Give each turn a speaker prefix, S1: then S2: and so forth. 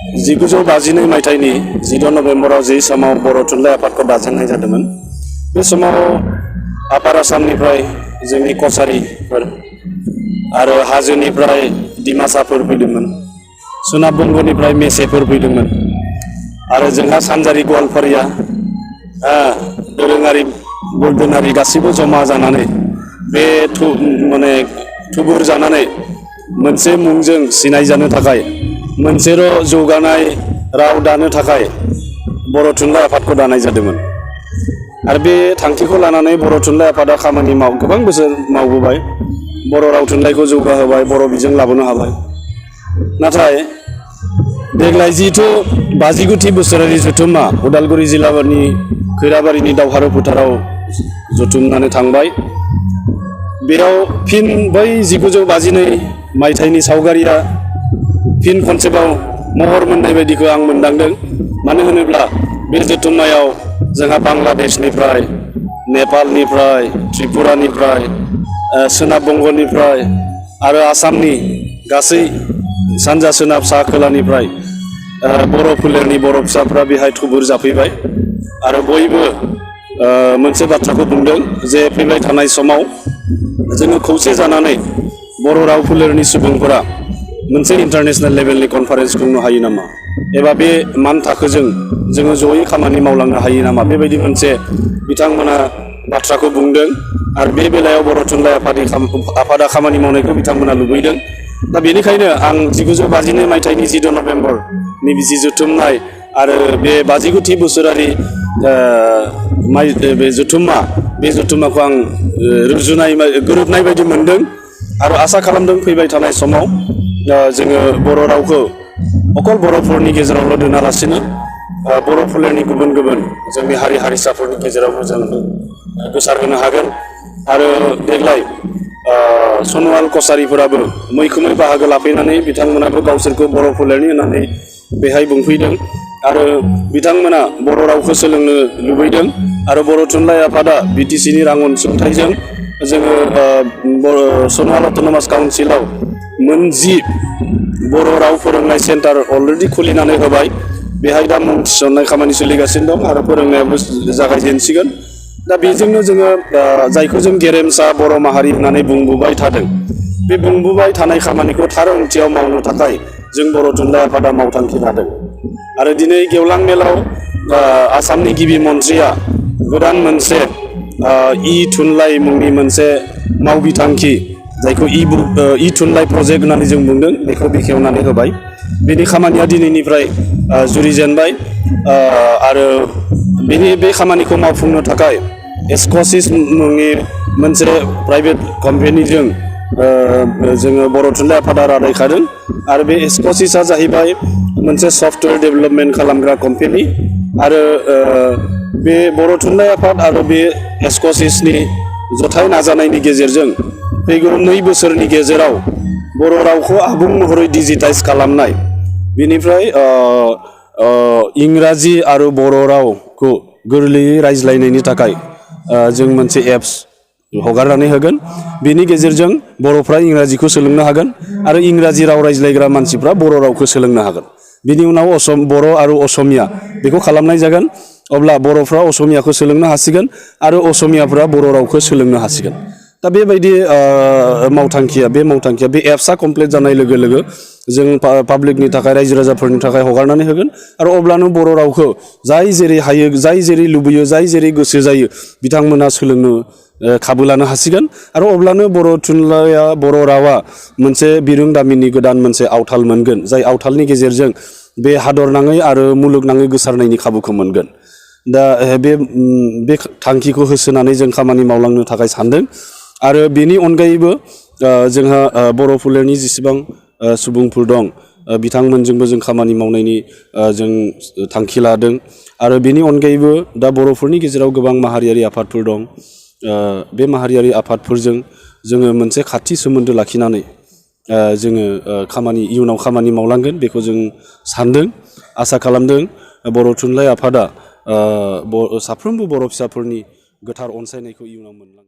S1: 1952 मायथाइनि 10 नभेम्बराव जि समाव बर' थुनलाइ आफादखौ दाजेननाय जादोंमोन। बे समाव आफार आसामनिफ्राय जोंनि कसारिफोर आरो हाजोनिफ्राय दिमासाफोर फैदोंमोन, सोनाब बंगनिफ्राय मेसेफोर फैदोंमोन आरो जोंहा सानजारि गवालपारिया दोरोङारि बोर्दोनारि गासिबो जमा जानानै बे थुबुर जानानै मोनसे मुंजों सिनाय जानो थाखाय मोनसेल' जौगानाय राव दानो थाखाय बर' थुनलाइ आफादखौ दानाय जादोंमोन। आरो बे थांखिखौ लानानै बर' थुनलाइ आफादा खामानि गोबां बोसोर मावबोबाय, बर' राव थुनलाइखौ जौगाहोबाय, बर' बिजों लाबोनो हाबाय। नाथाय देग्लाय जिथु 52थि बोसोरारि जथुम्मा उदालगुरि जिल्लानि खैराबारिनि दावहारु फोथाराव जथुमनानै थांबाय, बेयाव फिन बै 1952 मायथाइनि सावगारिया फिन खनसेबाव महर मोननाय बायदिखौ आं मोनदांदों। मानो होनोब्ला बे जथुम्मायाव जोंहा बांलादेशनिफ्राय, नेपालनिफ्राय, त्रिपुरानिफ्राय, सोनाब बंगनिफ्राय आरो आसामनि गासै सानजा सोनाब सा खोलानिफ्राय बर' फोलेरनि बर' फिसाफ्रा बेहाय थुबुर जाफैबाय आरो बयबो मोनसे बाथ्राखौ बुंदों जे फैबाय थानाय समाव जोङो खौसे जानानै बर' राव फोलेरनि सुबुंफोरा मोनसे इन्टारनेशनेल लेभेलनि कनफारेन्स खुंनो हायो नामा, एबा बे मान थाखोजों जोङो जयै खामानि मावलांनो हायो नामा, बेबायदि मोनसे बिथांमोना बाथ्राखौ बुंदों। आरो बे बेलायाव बर' थुनलाइ आफादा खामानि मावनायखौ बिथांमोना लुबैदों। दा बेनिखायनो आं 1952 मायथाइनि 10 नभेम्बरनि जि जथुमनाय आरो बे 52थि बोसोरारि बे जथुम्माखौ आं गोरोबनाय बायदि मोनदों आरो आसा खालामदों फैबाय थानाय समाव जोङो बर' रावखौ अकल बर'फोरनि गेजेरावल' दोनालासिनो बर' फोलेरनि गुबुन गुबुन जोंनि हारि हारिसाफोरनि गेजेरावबो जों गोसारहोनो हागोन। आरो देग्लाय सनवाल कसारिफोराबो मैखोमै बाहागो लाफैनानै बिथांमोनाबो गावसोरखौ बर' फोलेरनि होननानै बेहाय बुंफैदों आरो बिथांमोना बर' रावखौ सोलोंनो लुबैदों। आरो बर' थुनलाइ आफादा BTCनि रां अनसुंथाइजों जोङो सनवाल अट'नमास काउन्सिलाव 10 बर' राव फोरोंनाय सेन्टार अलरेडि खुलिनानै होबाय। बेहाय दा मुं थिसननाय खामानि सोलिगासिनो दं आरो फोरोंनायाबो जागायजेनसिगोन। दा बेजोंनो जोङो जायखौ जों गेरेमसा बर' माहारि होननानै बुंबोबाय थादों, बे बुंबोबाय थानाय खामानिखौ थार ओंथियाव मावनो थाखाय जों बर' थुनलाइ आफादा मावथांखि लादों। आरो दिनै गेवलां मेलाव आसामनि गिबि मन्थ्रिया गोदान मोनसे थुनलाइ मुंनि मोनसे मावबिथांखि, जायखौ थुनलाइ प्रजेक्ट होननानै जों बुंदों, बेखौ बेखेवनानै होबाय। बेनि खामानिया दिनैनिफ्राय जुरिजेनबाय आरो बे खामानिखौ मावफुंनो थाखाय एस्क'सिस मुंनि मोनसे प्राइभेट कम्पानिजों जोङो बर' थुनलाइ आफादा रादायखादों। आरो बे एस्क'सिसआ जाहैबाय मोनसे सफ्टवेर डेभेलपमेन्ट खालामग्रा कम्पानि। आरो बे बर' थुनलाइ आफाद आरो बे एस्क'सिसनि जथाय नाजानायनि गेजेरजों फैगौ 2 बोसोरनि गेजेराव बर' रावखौ आबुं महरै डिजिटाइज खालामनाय, बेनिफ्राय इंराजि आरो बर' रावखौ गोरलैयै रायज्लायनायनि थाखाय जों मोनसे एप्स हगारनानै होगोन। बेनि गेजेरजों बर'फ्रा इंराजिखौ सोलोंनो हागोन आरो इंराजि राव रायज्लायग्रा मानसिफ्रा बर' रावखौ सोलोंनो हागोन। बिनि उनाव बर' आरो असमिया बेखौ खालामनाय जागोन। अब्ला बर'फ्रा असमियाखौ सोलोंनो हासिगोन आरो असमियाफ्रा बर' रावखौ सोलोंनो हासिगोन। दा बेबायदि मावथांखिया बे एप्सआ कमप्लिट जानाय लोगो लोगो जों पाब्लिकनि थाखाय, रायजो राजाफोरनि थाखाय हगारनानै होगोन। आरो अब्लानो बर' रावखौ जाय जेरै हायो, जाय जेरै लुबैयो, जाय जेरै गोसो जायो बिथांमोना सोलोंनो खाबु लानो हासिगोन। आरो अब्लानो बर' रावा मोनसे बिरोंदामिननि गोदान मोनसे आवथाल मोनगोन, जाय आवथालनि गेजेरजों बे हादरनाङै आरो मुलुगनाङै गोसारनायनि खाबुखौ मोनगोन। दा बे थांखिखौ होसोनानै जों खामानि मावलांनो थाखाय सानदों। आरो बेनि अनगायैबो जोंहा बर' फोलेरनि जेसेबां सुबुंफोर दं बिथांमोनजोंबो जों खामानि मावनायनि जों थांखि लादों। आरो बेनि अनगायैबो दा बर'फोरनि गेजेराव गोबां माहारियारि आफादफोर दं। बे माहारियारि आफादफोरजों जोङो मोनसे खाथि सोमोन्दो लाखिनानै जोङो इयुनाव खामानि मावलांगोन, बेखौ जों सानदों, आसा खालामदों। बर' थुनलाइ आफादा साफ्रोमबो बर' फिसाफोरनि गोथार अनसायनायखौ इयुनाव मोनलांगोन।